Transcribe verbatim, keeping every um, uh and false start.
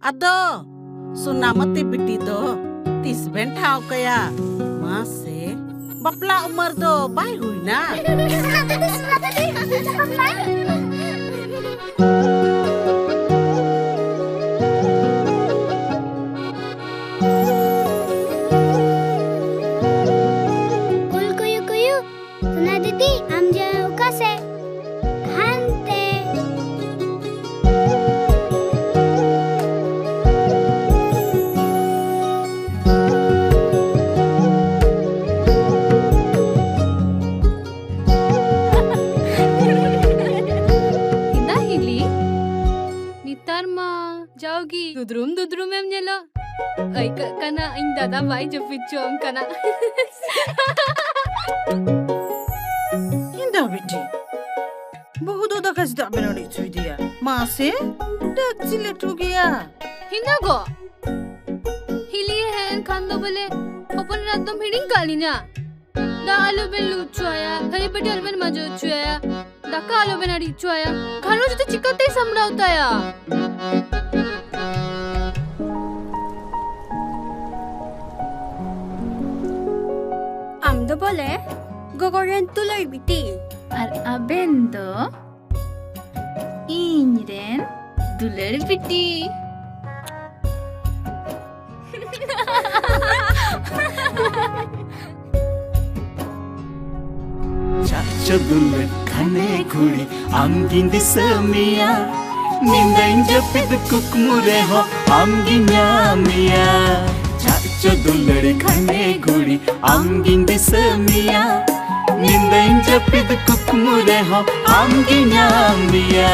ᱟᱫᱚ ᱥᱳᱱᱟᱢᱚᱛᱤ ᱵᱤᱴᱤ ᱫᱚ ᱛᱤᱥ ᱵᱮᱱ ᱴᱷᱟᱶ ᱠᱟᱭᱟ? ᱢᱟᱥᱮ, ᱵᱟᱯᱞᱟ ᱩᱢᱮᱨ ᱫᱚ ᱵᱟᱭ ᱦᱩᱭᱱᱟ? ᱩᱞ ᱠᱩᱭᱩ ᱠᱩᱭᱩ, ᱥᱳᱱᱟ ᱫᱤᱫᱤ, ᱟᱢ ᱡᱮ ᱚᱠᱟ ᱥᱮᱫ? ᱦᱟᱱᱛᱮ᱾ ᱦᱤᱱᱫᱟ ᱦᱤᱞᱤ, ᱱᱮᱛᱟᱨ ᱢᱟ ᱡᱟᱣᱜᱮ ᱫᱩᱫᱽᱨᱩᱢ ᱫᱩᱫᱽᱨᱩᱢ ᱮᱢ ᱧᱮᱞᱚᱜ᱾ ᱟᱹᱭᱠᱟᱹᱜ ᱠᱟᱱᱟ ᱤᱧ ᱫᱟᱫᱟ ᱵᱟᱭ ᱡᱟᱹᱯᱤᱫ ᱪᱚᱣᱟᱢ ᱠᱟᱱᱟ᱾ ᱦᱤᱱᱫᱟ ᱵᱤᱴᱤ, ᱵᱟᱹᱦᱩ ᱫᱚ ᱫᱟᱠᱟ ᱪᱮᱫᱟᱜ ᱵᱮᱱ ᱟᱹᱲᱤᱡ ᱦᱚᱪᱚᱭᱮᱫᱮᱭᱟ? ᱢᱟᱥᱮ, ᱰᱮᱠᱪᱤ ᱞᱟᱹᱴᱩ ᱜᱮᱭᱟ᱾ ᱦᱤᱱᱫᱟ ᱜᱚ, ᱦᱤᱞᱤᱭᱮ ᱦᱮᱡ ᱮᱱ ᱠᱷᱟᱱ ᱫᱚ ᱵᱚᱞᱮ ᱦᱚᱯᱚᱱ ᱮᱨᱟ ᱫᱚᱢ ᱦᱤᱲᱤᱧ ᱠᱟᱜ ᱞᱤᱧᱟ? ᱫᱟᱜ ᱟᱞᱚ ᱵᱮᱱ ᱞᱩ ᱦᱚᱪᱚ ᱟᱭᱟ, ᱛᱷᱟᱹᱨᱤ ᱵᱟᱹᱴᱤ ᱟᱞᱚ ᱵᱮᱱ ᱢᱟᱡᱚ ᱦᱚᱪᱚ ᱟᱭᱟ, ᱫᱟᱠᱟ ᱟᱞᱚ ᱵᱮᱱ ᱟᱹᱲᱤᱡ ᱦᱚᱪᱚ ᱟᱭᱟ᱾ ᱜᱷᱟᱨᱚᱸᱡᱽ ᱫᱚ ᱪᱤᱠᱟᱹᱛᱮᱭ ᱥᱟᱢᱵᱲᱟᱣ ᱛᱟᱭᱟ? ᱟᱢ ᱫᱚ ᱵᱚᱞᱮ ᱜᱚᱜᱚ ᱨᱮᱱ ᱫᱩᱞᱟᱹᱲ ᱵᱤᱴᱤ᱾ ᱟᱨ ᱟᱵᱮᱱ ᱫᱚ ᱤᱧ ᱨᱮᱱ ᱫᱩᱞᱟᱹᱲ ᱵᱤᱴᱤ᱾ ᱪᱟᱪᱳ ᱫᱩᱞᱟᱹᱲ ᱜᱷᱟᱱᱮ ᱜᱷᱩᱲᱤ ᱟᱢ ᱜᱤᱧ ᱫᱤᱥᱟᱹ ᱢᱮᱭᱟ, ᱧᱤᱫᱟᱹᱧ ᱡᱟᱹᱯᱤᱫ ᱠᱩᱠᱢᱩ ᱨᱮᱦᱚᱸ ᱟᱢ ᱜᱤᱧ ᱧᱟᱢ ᱢᱮᱭᱟ᱾ ᱪᱟᱪᱳ ᱫᱩᱞᱟᱹᱲ ᱜᱷᱟᱱᱮ ᱜᱷᱩᱲᱤ ᱟᱢ ᱜᱤᱧ ᱫᱤᱥᱟᱹ ᱢᱮᱭᱟ, ᱧᱤᱫᱟᱹᱧ ᱡᱟᱹᱯᱤᱫ ᱠᱩᱠᱢᱩ ᱨᱮᱦᱚᱸ ᱟᱢ ᱜᱤᱧ ᱧᱟᱢ ᱢᱮᱭᱟ᱾